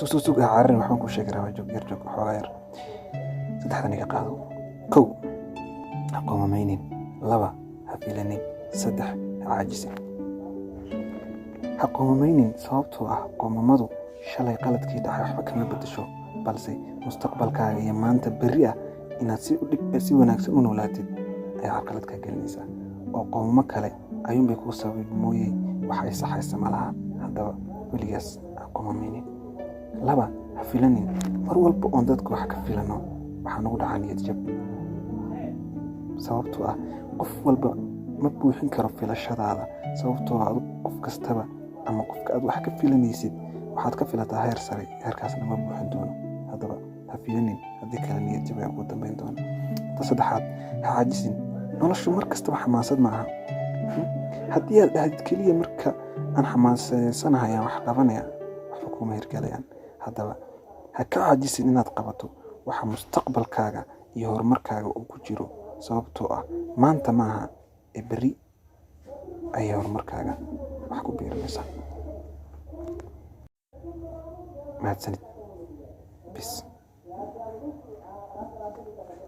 Sug, sug, sug, ha cararin, waxbaan kuu sheegi rabaa. Joog yar, joog xoogaa yar. Saddexdan iga qaado. Kow, ha qoomamaynin. Laba, ha filanin. Saddex, ha caajisin. Ha qoomamaynin, sababtoo ah qoomamadu shalay qaladkii dhacay waxba kama beddesho, balse mustaqbalkaaga iyo maanta berri ah inaad si udhib si wanaagsan u noolaatid ayaa carqalad kaa gelinaysaa, oo qoomamo kale ayuunbay kuu sababi mooye wax ay saxaysa ma laha. Haddaba weligaas ha qoomamaynin. Laba, ha filanin. Mar walba oon dadka wax ka filano, waxaa nagu dhacaa niyad jab, sababtoo ah qof walba ma buuxin karo filashadaada, sababtoo ah qof kastaba ama qofka aad wax ka filanaysid waxaad ka filataa heer sare, heerkaasna ma buuxin doono. Haddaba ha filanin, haddii kale niyad jab ayaa ugu dambeyn doona. Ta saddexaad, ha caajisin. Noloshu mar kastaba xamaasad ma aha. Haddii aad dhahdid keliya marka aan xamaasaysanahay aan wax qabanaya, waxba kuma hirgalayaan. Haddaba ha ka caajisin inaad qabato waxa mustaqbalkaaga iyo horumarkaaga uu ku jiro, sababtoo ah maanta maaha ee berri ayay horumarkaaga wax ku biirinaysaa. Mahadsanid bis.